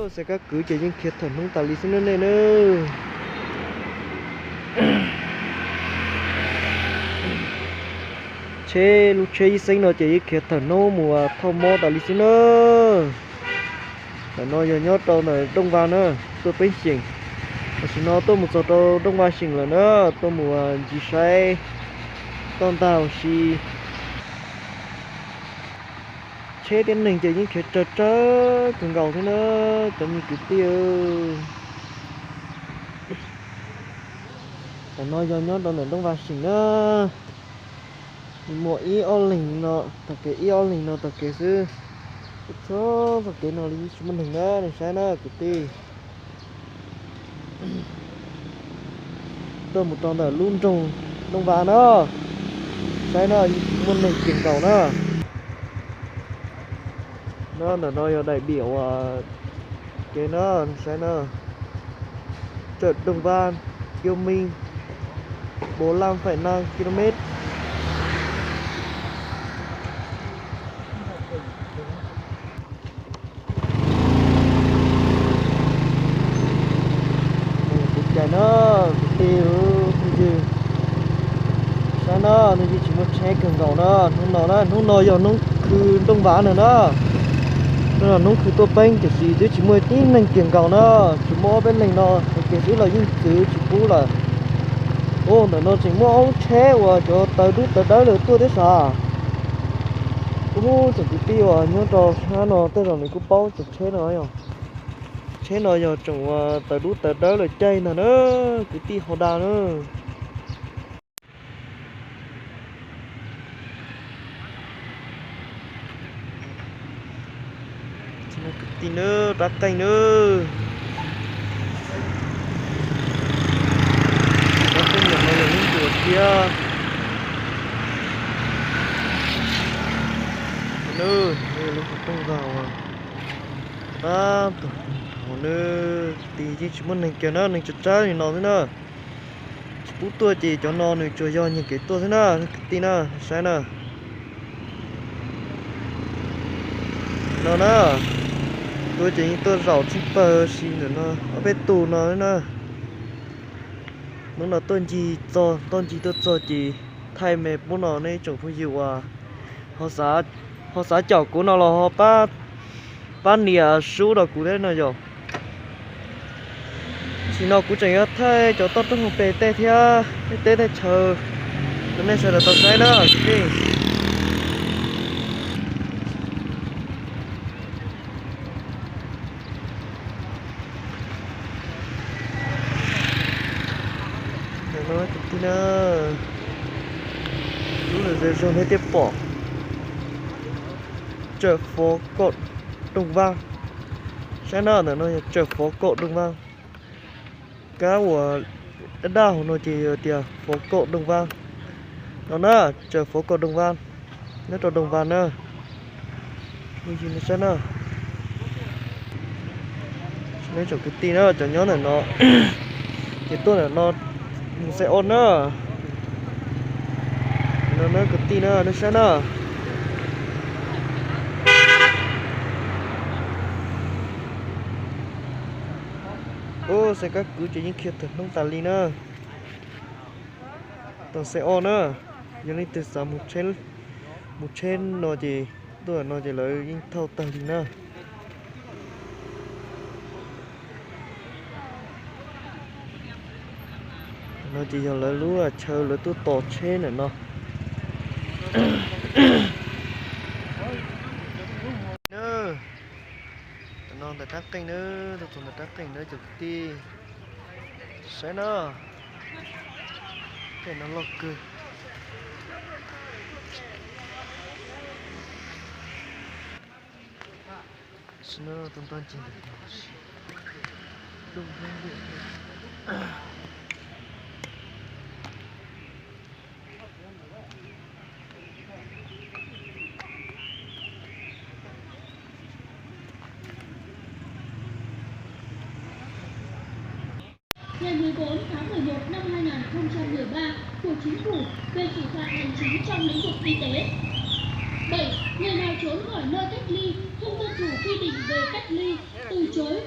Xeem Kab Kwv ces yeej khiav thawm hnub tas li xwb nawb nej na. Tsheb, lub tsheb ib xeeb no ces yeej khiav thawm hnub mus thauj mob tas li xwb na. Ntawm no yog nyob rau ntawm Dooj Vaj na, tuaj peb xyeem. Tam sim no tuaj mus txog rau Dooj Vaj xyeem lawm na, tuaj mus ncig saib toj ntag ua si. Tsheb thiab neeg ces yeej khiav tsawg tsawg kawg nkaus thiab na, cov me kwv tij. Tam no yog nyob rau ntawm Dooj Vaj xyeem na, muaj ib ob leeg no tom kev, ib ob leeg no tom kev xwb. Txhua txhua kev no li yeej tsis muaj neeg na, nej saib na kwv tij. Tuaj mus rau ntawm lub nroog Dooj Vaj na, saib na, yeej tsis muaj neeg kiag nkaus na. No ntawm no yog daim diam uas kev na, saib na, chợ Đồng Văn, Kiêu Minh, bốn lăm phẩy năm ki lô mét. Tus cai na, tus tij phooj ywg, saib na, hnub no yeej tsis muaj tsheb kawg nkaus na, hnub no na, hnub no yog hnub khw Dooj Vaj na na. Hnub no hnub khw tuaj peb tiam sis twb tsis muaj tib neeg kiag nkaus na, tsuas muaj ob peb leeg no ua ke xwb los yeej txwv tsis pub lawm. Ua ntawm no tseem muaj ob lub tsheb uas cov taws dub taws dawb lawm tuaj thiab sav. Ub, tsoom kwv tij uas nyob rau sab no tej zaum nws kuj paub cov tsheb no yog, tsheb no yog tsoom uas taws dub taws dawb lawm caij ntag na, kwv tij hauv da na. Kwv tij na, rab qeej na, rab qeej ntawm no yog lub ntuas thiab. Lub qhov rooj vag uas tab tom hauv na, kwv tij, yeej tsis muaj neeg kiag na, neeg tsawg tsawg li no xwb na. Tsis pub tuaj ces cov no nws tsuas yog nyiag kev tuaj xwb na kwv tij na, saib na. No na, tuaj ces yeej tuaj zaum tsheej pawg si ntawm no ob peb tus no na. Hnub no tuaj ncig txog, tuaj ncig tuaj txog ces thaij me pub no nej tsoom phooj ywg uas ho xav caum kuv no los ho pab nias sub rau kuv thiab no yom. Sim no kuv tseem yuav thaij cov toj roob hauv pes tej thiab tej teb tej chaw rau nej sawv daws tau saib na kwv tij. Kwv tij na, lub lawm zoo zoo nej thiaj pom. Chợ phố cổ Đồng Văn. Saib na, ntawm no yog chợ phố cổ Đồng Văn. Kab uas daj daj hauv no ces yog tias phố cổ Đồng Văn. No na, chợ phố cổ Đồng Văn, nyob rau Đồng Văn na. Saib na, nej tsoom kwv tij na, cov nyob ntawm no ces tuaj ntawm no mus xe ôm na. No na kwv tij na, nej saib na. Ub, xe kab kwv ces yeej khiav thawm hnub tas li na. Tau xe ôm na, yog leej twg xav mus tsheb no ces tuaj no ces lawv yeej thauj tag li na. No ces yog lawv lub chaw lawv tuaj tos tsheb ntawm no. Ntawm no ntawm rab qeej na, tuaj txog ntawm rab qeej na cov kwv tij. Saib na, tej no loj kawg. Ngày mười bốn tháng mười một năm hai nghìn không trăm mười ba của Chính phủ về xử phạt hành chính trong lĩnh vực y tế. Bảy, người nào trốn khỏi nơi cách ly không tuân thủ quy định về cách ly, từ chối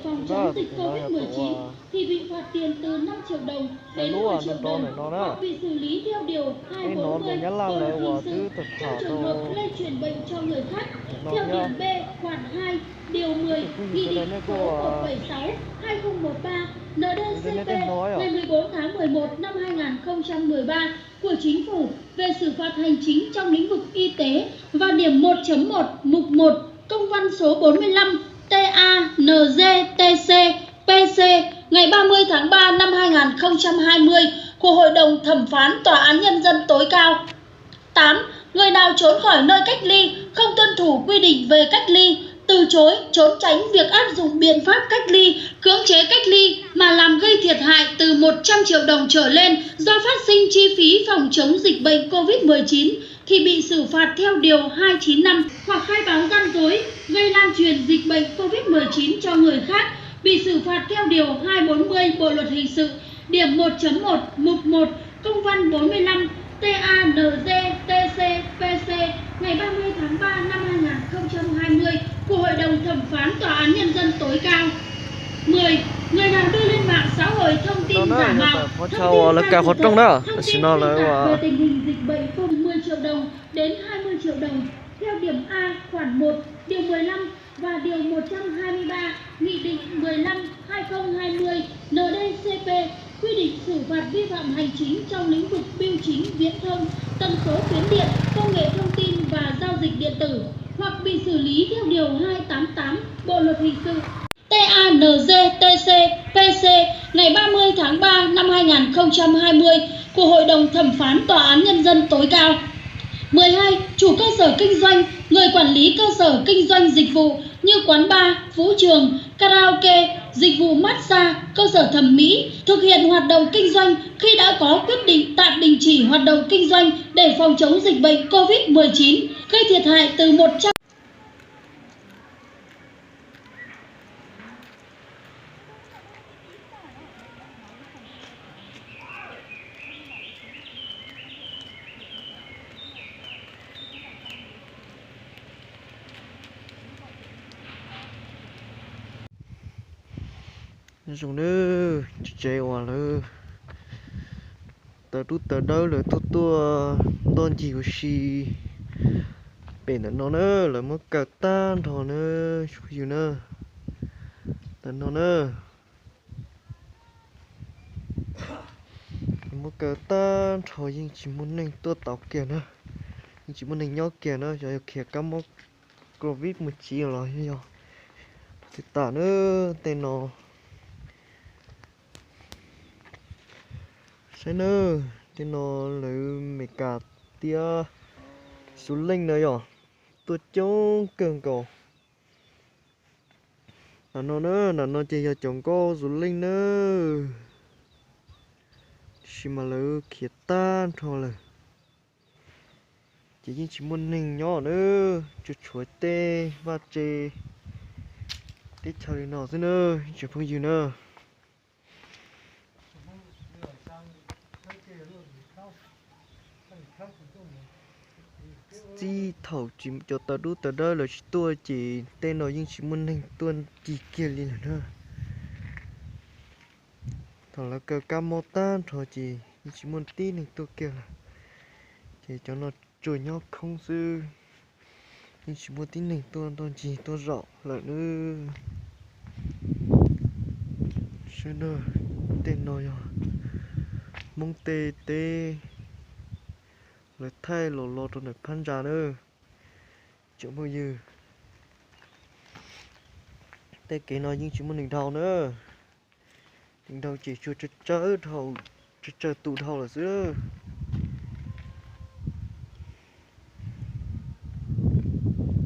phòng chống dịch covid mười chín thì bị phạt tiền từ năm triệu đồng đến mười triệu đồng hoặc bị xử lý theo điều hai bốn mươi Bộ luật hình sự trong trường hợp lây truyền bệnh cho người khác theo điểm B khoản hai điều mười Nghị định số một bảy sáu hai không một ba N D C P ngày mười bốn tháng mười một năm hai nghìn không trăm mười ba của Chính phủ về xử phạt hành chính trong lĩnh vực y tế và điểm một chấm một mục một công văn số bốn mươi lăm T A N G T C P C ngày ba mươi tháng ba năm hai nghìn không trăm hai mươi của Hội đồng Thẩm phán Tòa án Nhân dân tối cao. Tám, người nào trốn khỏi nơi cách ly, không tuân thủ quy định về cách ly, từ chối, trốn tránh việc áp dụng biện pháp cách ly, cưỡng chế cách ly mà làm gây thiệt hại từ một trăm triệu đồng trở lên do phát sinh chi phí phòng chống dịch bệnh covid mười chín thì bị xử phạt theo Điều hai chín năm hoặc khai báo gian dối, gây lan truyền dịch bệnh covid mười chín cho người khác, bị xử phạt theo Điều hai bốn mươi Bộ luật Hình sự, điểm một chấm một, mục một, công văn bốn mươi lăm T A N G T C P C ngày ba mươi tháng ba năm hai nghìn không trăm hai mươi của Hội đồng Thẩm phán Tòa án Nhân dân tối cao. Mười, người nào đưa lên mạng xã hội thông tin giả mạo, thông tin sai sự thật, thông tin xuyên tạc về tình hình dịch bệnh covid mười chín triệu đồng đến hai mươi triệu đồng theo điểm A khoản một, điều mười lăm và điều một trăm hai mươi ba Nghị định mười lăm hai không hai mươi N D C P quy định xử phạt vi phạm hành chính trong lĩnh vực bưu chính, viễn thông, tần số tuyến điện, công nghệ thông tin và giao dịch điện tử hoặc bị xử lý theo Điều hai tám tám Bộ luật Hình sự. T A N G T C P C ngày ba mươi tháng ba năm hai nghìn không trăm hai mươi của Hội đồng Thẩm phán Tòa án Nhân dân tối cao. Mười hai, chủ cơ sở kinh doanh, người quản lý cơ sở kinh doanh dịch vụ như quán bar, vũ trường, karaoke, dịch vụ massage, cơ sở thẩm mỹ thực hiện hoạt động kinh doanh khi đã có quyết định tạm đình chỉ hoạt động kinh doanh để phòng chống dịch bệnh covid mười chín, gây thiệt hại từ một trăm Zoo nawb, tsev uas lawv taws dub taws dawb lawv tuaj tuaj ntoj ncig ua si pem ntawm no na, lawv muab kaw tag nrho na, tsoom phooj ywg na. Ntawm no na, lawv muab kaw tag nrho yeej tsis muaj neeg tuaj tau kiag na, yeej tsis muaj neeg nyob kiag na, xyov yog khiav kab mob covid mus tsiv los yog twb tas na. Tej no saib na, tej no lawv Meskas thiab Xus Leej na yog tuaj coob kawg nkaus. Nram no na, nram no ces yog cov nkauj Xus Leej na, tiam sis mas lawv khiav tag nrho lawm. Ces yeej tsis muaj neeg nyob na, tsuas tshuav tej vaj tse teb chaws li no xwb na, tsoom phooj ywg na. Txij thaum tsis cov taws dub taws dawb lawv tsis tuaj ces tej no yeej tsis muaj neeg tuaj ncig kiag li lawm na. Thaum lawv kaw kab mob tag nrho ces yeej tsis muaj tib neeg tuaj kiag lawm, ces cov no tsuas nyob khoob xwb, yeej tsis muaj tib neeg tuaj ntoj ncig tuaj zaum lawm nawb. Saib na, tej no yog Hmoob tej teb lawv thaij los los rau ntawm phab ntsa na, tsoom phooj ywg. Tej kev no yeej tsis muaj neeg dhau na, neeg dhau ces tsuas tsawg tsawg dhau, tsawg tsawg tus dhau lawm xwb.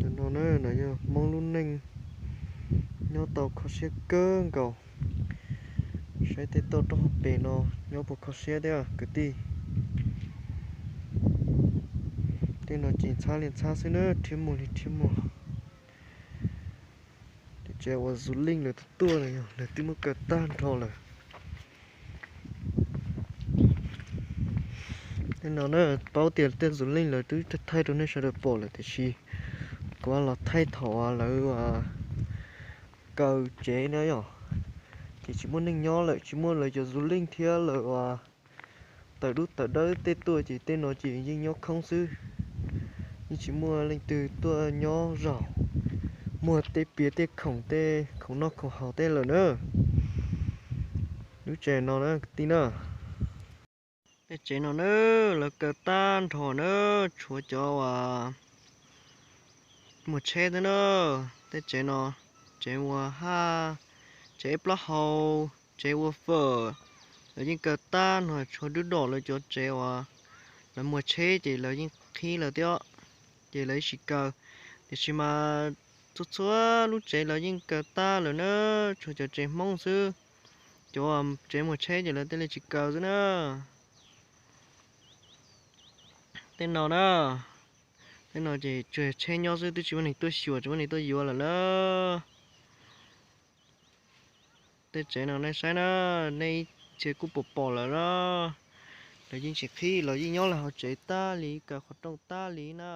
Cov no na, no yog Hmoob lub neej nyob tau kho siab kawg nkaus. Saib tej toj roob hauv pes no nyob puas kho siab thiab kwv tij. Tej no ces ntxhab li ntxhab xwb na, rhiab muag li rhiab muag. Tej tsev uas Xus Leej lawv tuaj tuaj no yog lawv twb muab kaw tag nrho lawm. Tej no na, paub tias tej Xus Leej lawv twb thaij rau nej sawv daws pom lawm tiam sis kuv los thaij thaum lawv kaw tsev na yom, ces tsis muaj neeg nyob lawm, tsis muaj lawv cov du lej thiab lawv uas tawm dub tawm dawb tej tuaj, ces tej no ces yeej nyob khoob xwb. Yeej tsis muaj leej twg tuaj nyob zaum, muag tej pias tej khoom tej khoom noj khoom haus tej lawm na. Lub tsev no na kwv tij na, tej tsev no na, lawv kaw tag nrho na, tshuav cov uas muag tsheb xwb na. Tej tsev no, tsev ua haj, tsev ib plaub hau, tsev ua fawm, lawv yeej kaw tag nrho, tshuav dub dom lawv cov tsev uas lawv muag tsheb ces lawv yeej qhib lawm thiab, ces lawv yeej tsis kaw. Tiam sis mas txhua txhua lub tsev lawv yeej kaw tag lawm na, tshuav cov tsev Hmoob xwb, cov tsev muag tsheb ces lawv thiaj li tsis kaw xwb na. Tej no na, tej no ces tsuas tsheb nyob xwb, twb tsis muaj neeg tuaj xyuas, tsis muaj neeg tuaj yuav lawm na. Tej tsev no nej saib na, nej ib txhia kuj pom pom lawm na. Lawv yeej tsis qhib, lawv yeej nyob lawv hauv tsev tag li, kaw qhov rooj tag li na.